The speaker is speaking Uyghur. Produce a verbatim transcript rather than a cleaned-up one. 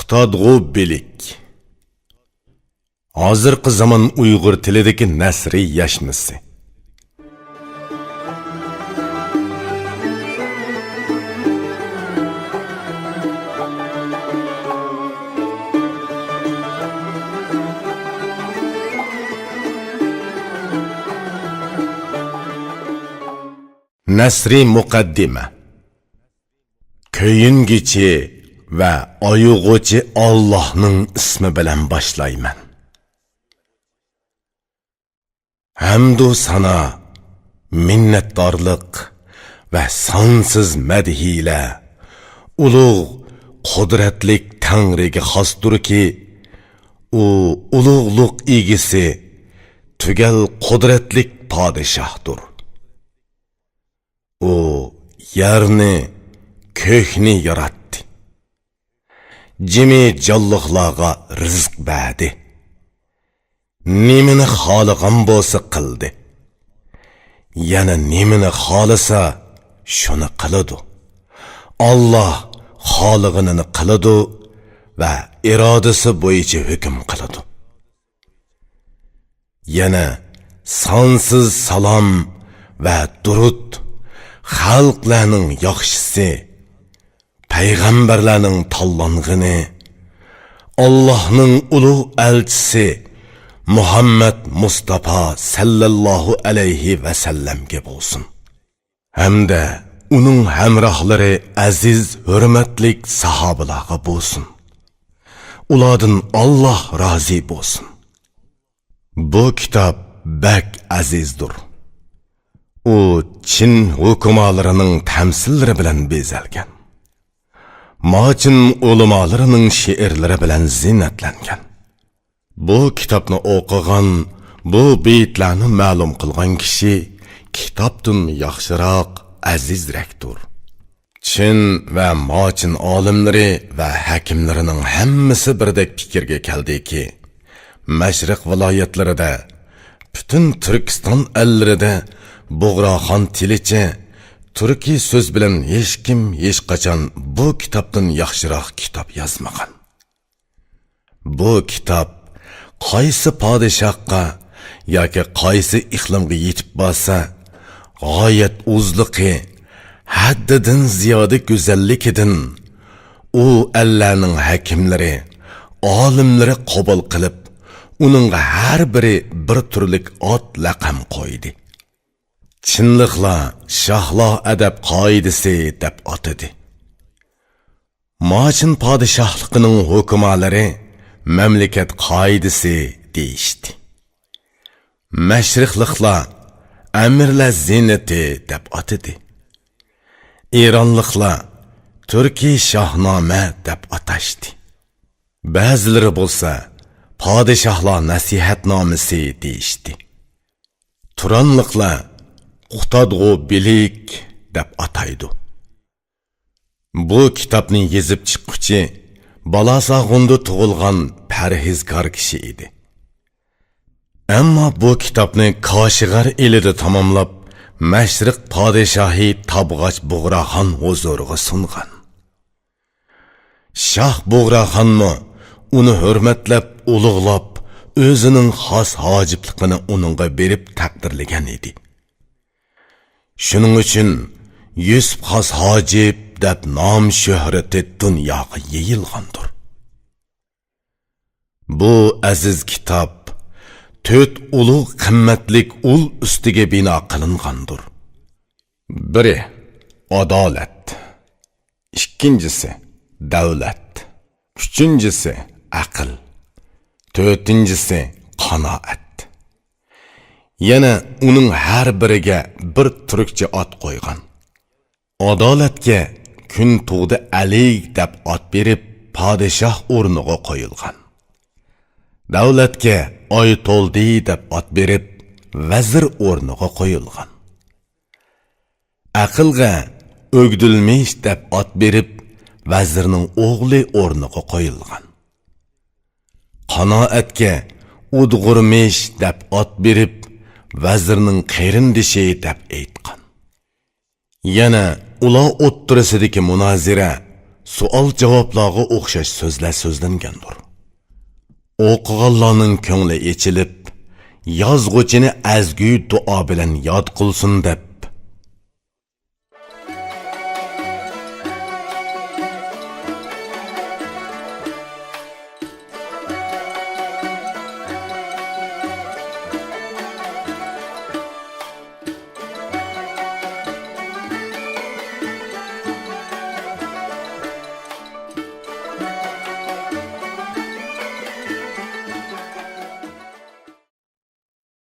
قۇتادغۇ بىلىك. ھازىرقى زامان ئۇيغۇر تىلىدىكى نەسرى ياشمىسى. نەسرى مۇقەددىمە. كۆيۈنگۈچى ۋە ئايۇغۇچى ئاللاھنىڭ ئىسمى بىلەن باشلايمەن. ھەمدۇ سانا، مىننەتدارلىق ۋە سانسىز مەدھىيلەر ئۇلۇغ، قۇدرەتلىك تەڭرىگە خاستۇركى، ئۇ ئۇلۇغلۇق ئىگىسى، تۈگەل قۇدرەتلىك پادىشاھدۇر. ئۇ يەرنى، كۆكنى ياراتتى. جىمى جانلىقلارغا رىزىق بەردى. نېمىنى خالىغان بولسا قىلدى. يەنە نېمىنى خالىسا، شۇنى قىلىدۇ. ئاللاھ خالىغىنىنى قىلىدۇ ۋە ئىرادىسى بويىچە ھۆكۈم قىلىدۇ. يەنە سانسىز سالام ۋە دۇرۇت، خەلقلەرنىڭ ياخشىسى، پەيغەمبەرلەرنىڭ تاللانغىنى، ئاللاھنىڭ ئۇلۇغ ئەلچىسى مۇھەممەد مۇستاپا سەللەللاھۇ ئەلەيھى ۋەسەللەمگە بولسۇن. ھەمدە ئۇنىڭ ھەمراھلىرى ئەزىز، ھۆرمەتلىك ساھابىلارغا بولسۇن. ئۇلاردىن ئاللاھ رازى بولسۇن. بۇ كىتاب بەك ئەزىزدۇر. ئۇ چىن ھۆكۈمالىرىنىڭ تەمسىللىرى بىلەن بېزەلگەن. ماچىن ئۆلىمالىرىنىڭ شېئىرلىرى بىلەن زىننەتلەنگەن. بۇ كىتابنى ئوقۇغان، بۇ بېيىتلەرنى مەلۇم قىلغان كىشى كىتابتىن ياخشىراق، ئەزىزرەكتۇر. چىن ۋە ماچىن ئالىملىرى ۋە ھەكىملىرىنىڭ ھەممىسى بىردەك پىكىرگە كەلدىكى، مەشرىق ۋىلايەتلىرىدە پۈتۈن تۈركىستان ئەللىرىدە بۇغراخان تىلىچە تۈركىي سۆز بىلەن ھېچكىم ھېچقاچان بۇ كىتابتىن ياخشىراق كىتاب يازمىغان. بۇ كىتاب قايسى پادىشاھقا ياكى قايسى ئىقلىمغا يېتىپ بارسا، غايەت ئۇزلۇقى، ھەددىدىن زىيادە گۈزەللىكىدىن ئۇ ئەللەرنىڭ ھەكىملىرى، ئالىملىرى قوبۇل قىلىپ، ئۇنىڭغا ھەر بىرى بىر تۈرلۈك ئات لەقەم قويدى. چىنلىقلا شاھلار ئەدەپ قائىدىسى دەپ ئاتىدى. ماچىن پادىشاھلىقىنىڭ ھۆكۈمالىرى مەملىكەت قائىدىسى دېيىشتى. مەشرىقلىقلار ئەمىرلەر زىننىتى دەپ ئاتىدى. ئىرانلىقلار تۈركىي شاھنامە دەپ ئاتاشتى. بەزىلىرى بولسا پادىشاھلار نەسىھەتنامىسى دېيىشتى. تۇرانلىقلار قۇتادغۇ بىلىك دەپ ئاتايدۇ. بۇ كىتابنى يېزىپ چىققۇچى بالاساغۇندا تۇغۇلغان پەرھىزكار كىشى ئىدى. ئەمما بۇ كىتابنى كاشىغەر ئېلىدە تاماملاپ، مەشرىق پادىشاھى تابغاچ بۇغراخان ھۇزۇرىغا سۇنغان. شاھ بۇغراخانمۇ ئۇنى ھۆرمەتلەپ، ئۇلۇغلاپ، ئۆزىنىڭ خاس ھاجىپلىقىنى ئۇنىڭغا بېرىپ تەقدىرلىگەن ئىدى. شۇنىڭ ئۈچۈن يۈسۈپ خاس ھاجىپ دەپ نام شۆھرىتى دۇنياغا يېيىلغاندۇر. بۇ ئەزىز كىتاب تۆت ئۇلۇغ قىممەتلىك ئۇل ئۈستىگە بىنا قىلىنغاندۇر. بىرى، ئادالەت. ئىككىنچىسى، دەۋلەت. ئۈچىنچىسى، ئەقىل. تۆتىنچىسى، قانائەت. يەنە ئۇنىڭ ھەر بىرىگە بىر تۈركچە ئات قويغان. ئادالەتكە كۈن تۇغدى ئەلى دەپ ئات بېرىپ، پادىشاھ ئورنىغا قويۇلغان. دەۋلەتكە ئاي تولدى دەپ ئات بېرىپ، ۋەزىر ئورنىغا قويۇلغان. ئەقىلگە ئۆگدۈلمىش دەپ ئات بېرىپ، ۋەزىرنىڭ ئوغلى ئورنىغا قويۇلغان. قانائەتكە ئۇدغۇرمىش دەپ ئات بېرىپ، ۋەزىرنىڭ قېرىندىشى دەپ ئېيتقان. يەنە ئۇلار ئوتتۇرىسىدىكى مۇنازىرە سوئال-جاۋابلارغا ئوخشاش سۆزلەر سۆزلەنگەندۇر. ئوقۇغانلارنىڭ كۆڭلى ئېچىلىپ، يازغۇچىنى ئەزگۈ دۇئا بىلەن ياد قىلسۇن دەپ